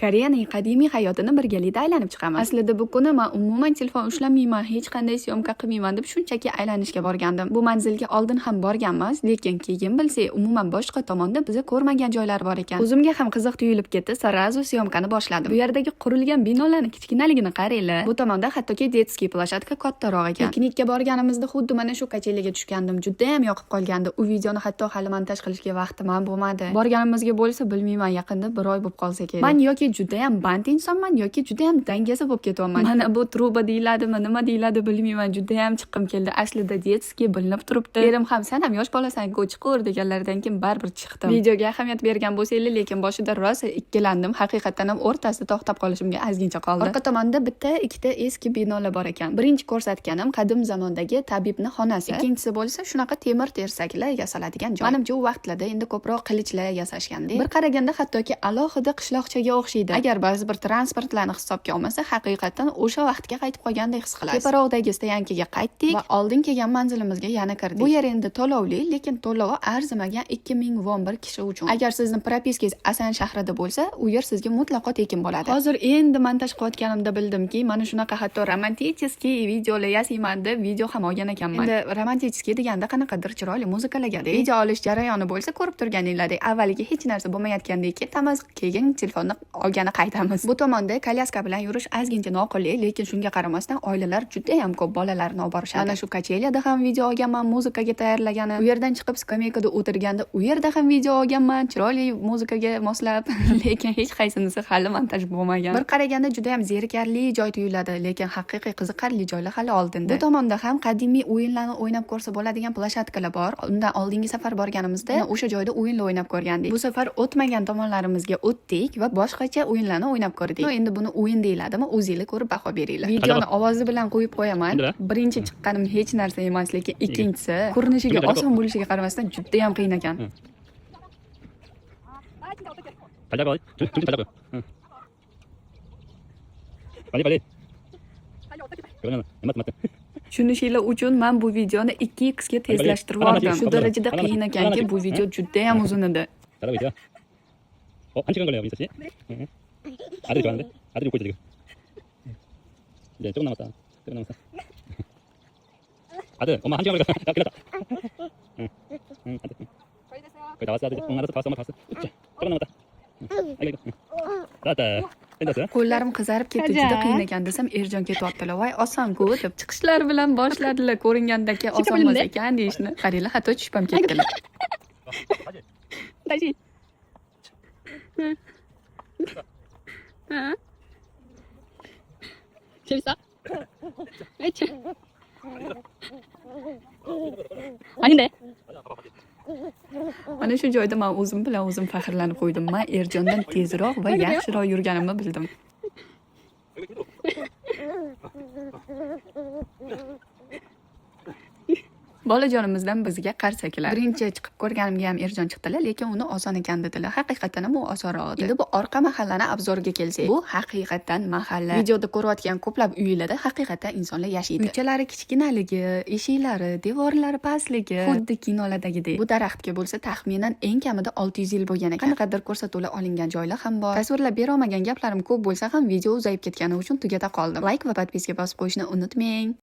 Koreyaning qadimiy hayotini birgalikda aylanib chiqamiz. Aslida bu kuni man umuman telefon ushlamayman, hech qanday съёмка qilmayman deb shunchaki aylanishga borgandim. Bu manzilga oldin ham borganmiz, lekin keyin bilsak, umuman boshqa tomonda biza ko'rmagan joylar bor ekan. O'zimga ham qiziq tuyulib ketdi, сразу съёмка ni boshladim. Bu yerdagi qurilgan binolarni kichkinaligini qaranglar. Bu tomonda hattoki детский площадка kattaroq ekan. Piknikka borganimizda xuddi mana shu качели ga tushgandim. Juda ham yoqib qolgandi. U videoni hatto hali montaj qilishga vaqtim ham bo'lmadi. Borganimizga bo'lsa, bilmayman, yaqinda bir oy bo'lib qolsa kerak. Man yoki juda ham band insonman, yoki juda ham dangasa bo'lib ketyapman. Mana bu truba deyiladimi, nima deyiladi, bilmayman. Juda ham chiqqim keldi. Aslida детский bilinib turibdi. Erim ham, "San ham yosh bolasan-ku, chiqaver", deganlaridan keyin baribir chiqdim. Videoga ahamiyat bergan bo'lsanglar, lekin boshida rosa ikkilandim. Haqiqatdan ham o'rtasida to'xtab qolishimga ozgincha qoldi. Orqa tomonda bitta, ikkita eski binolar bor ekan. Birinchi ko'rsatganim qadim zamondagi tabibni xonasi. Ikkinchisi bo'lsa shunaqa temir tersaklar yasaladigan joy. Manimcha, u vaqtlarda endi ko'proq qilichlar yasashganda. Bir qaraganda hattoki alohida qishloqchaga o'xshaydi. Agar ba'zi bir transportlarni hisobga olmasa, haqiqatdan o'sha vaqtga qaytib qolgandek his qilasiz. Teparoqdagi стоянка ga qaytdik va oldin kelgan manzilimizga yana kirdik. Bu yer endi to'lovli, lekin to'lovi arzimagan, 2000 von bir kishi uchun. Agar sizni прописка ngiz Asan shahrida bo'lsa, u yer sizga mutlaqo tekin bo'ladi. Hozir endi montaj qilayotganimda bildimki, mana shunaqa hatto романтический videolar yasayman deb video ham olgan ekanman. Endi романтический deganda qanaqadir chiroyli muzikalarga video olish jarayoni bo'lsa, ko'rib turganinglardek, avvaliga hech narsa bo'lmayotgandek ketamiz, keyin telefonni olgani qaytamiz. Bu tomonda kolyaska bilan yurish ozgincha noqulay, lekin shunga qaramasdan oilalar juda ham ko'p bolalarini olib borishadi. Mana shu качели yada ham video olganman, muzikaga tayyorlagani. U yerdan chiqib skameyka da o'tirganda u yerda ham video olganman, chiroyli muzikaga moslab, lekin hech qaysinisi hali montaj bo'lmagan. Bir qaraganda juda ham zerikarli joy tuyuladi, lekin haqiqiy qiziqarli joylar hali oldinda. Bu tomonda ham qadimiy o'yinlarni o'ynab ko'rsa bo'ladigan площадка lar bor. Undan oldingi safar borganimizda o'sha joyda o'yinlar o'ynab ko'rgandik. Bu safar o'tmagan tomonlarimizga o'tdik va boshqacha o'yinlarni o'ynab ko'rdik. Но, endi buni o'yin deyiladimi, o'zinglar ko'rib baho beringlar. Videoni ovozi bilan qo'yib qo'yaman. Birinchi chiqqanim hech narsa emas, lekin ikkinchisi ko'rinishiga oson bo'lishiga qaramasdan juda ham qiyin ekan. 잘 잡아. 중심 잘 잡아요. 응. 빨리 빨리. 그러면 맞 맞. Tushunishinglar uchun man bu videoni 2x ga tezlashtirib yubordim. Shu darajada qiyin ekanki, bu video juda ham uzun edi. 잘하고 있어요. 어, 한 시간 걸려요, 민서 씨. 응. 아들이 좋아하는데? 아들이 웃고 있어, 지금. 이제 조금 남았다. 조금 남았어. 아들, 엄마 한 시간 걸렸어. 야, 끝났다. 응, 응, 아들. 응. 거의 다 왔어, 아들. 응, 알았어, 다 왔어, 엄마 다 왔어. 자, 조금 남았다. 응. 아이고, 아이고. 응. 다 왔다. 끝났어요? Qo'llarim qizarib ketdi, juda qiyin ekan desam, Erjon ketyaptilar. "Voy, oson-ku", deb chiqishlari bilan boshladilar. Ko'ringandaki oson emas ekan deyishni. Qaranglar, hatto tushib ham ketdilar. 다시. 응. 응. 재밌어? 그치? 아닌데? Mana shu joyda man o'zim bilan o'zim faxrlanib qo'ydim. Man Erjondan tezroq va yaxshiroq yurganimni bildim. Bolajonimizdan bizga qarsaklar. Birinchi chiqib ko'rganimga ham Erjon chiqdilar, lekin uni oson ekan dedilar. Haqiqatan ham u osonroq edi. Endi bu orqa mahallani обзор ga kelsak, bu haqiqatan mahalla. Videoda ko'rayotgan ko'plab uylarda haqiqatan insonlar yashaydi. Uychalari kichkinaligi, eshiklari, devorlari pastligi, xuddi kinolardagidek. Bu daraxtga bo'lsa taxminan eng kamida 600 yil bo'lgan ekan. Qanaqadir ko'rsatuvlar olingan joylar ham bor. Tasvirlab bera olmagan gaplarim ko'p bo'lsa ham, video uzayib ketgani uchun tugata qoldim. Like va подписка bosib qo'yishni unutmang.